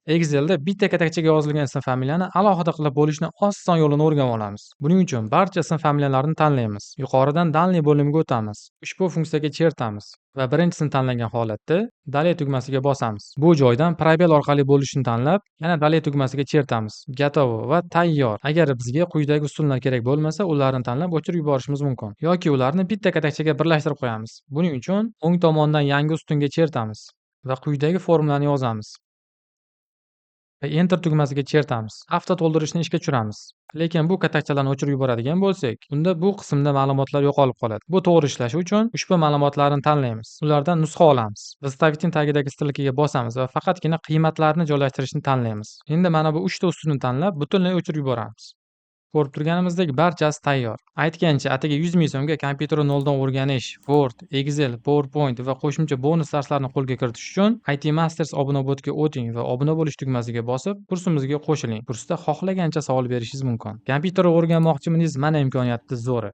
Excelda bitta katakchaga yozilgan ism familiyani alohida qilib bo'lishni oson yo'lini o'rganib olamiz. Buning uchun barcha ism familiyalarni tanlaymiz. Yuqoridan "Данные" bo'limiga o'tamiz. Ushbu funksiyaga chertamiz va birinchisini tanlagan holatda "Далее" tugmasiga bosamiz. Bu joydan пробел orqali bo'lishni tanlab, yana "Далее" tugmasiga chertamiz. Готово va tayyor. Agar bizga quyidagi ustunlar kerak bo'lmasa, ularni tanlab o'chirib yuborishimiz mumkin yoki ularni bitta katakchaga birlashtirib qo'yamiz. Buning uchun o'ng tomondan yangi ustunga chertamiz va quyidagi formulani yozamiz va Enter tugmasiga chertamiz. Avto to'ldirishni ishga tushiramiz. Lekin bu katakchalarni o'chirib yuboradigan bo'lsak, unda bu qismda ma'lumotlar yo'qolib qoladi. Bu to'g'ri ishlashi uchun ushbu ma'lumotlarni tanlaymiz. Ulardan nusxa olamiz. "Вставить" tagidagi strelkaga bosamiz va faqatgina qiymatlarni joylashtirishni tanlaymiz. Endi mana bu 3 ta ustunni tanlab, butunlay o'chirib yuboramiz. Ko'rib turganimizdek, barchasi tayyor. Aytgancha, atigi 100 ming so'mga kompyuterni noldan o'rganish, Word, Excel, PowerPoint va qo'shimcha bonus darslarni qo'lga kiritish uchun IT Masters obuna botga o'ting va obuna bo'lish tugmasiga bosib, kursimizga qo'shiling. Kursda xohlagancha savol berishingiz mumkin. Kompyuter o'rganmoqchimidingiz? Mana imkoniyatni zo'ri.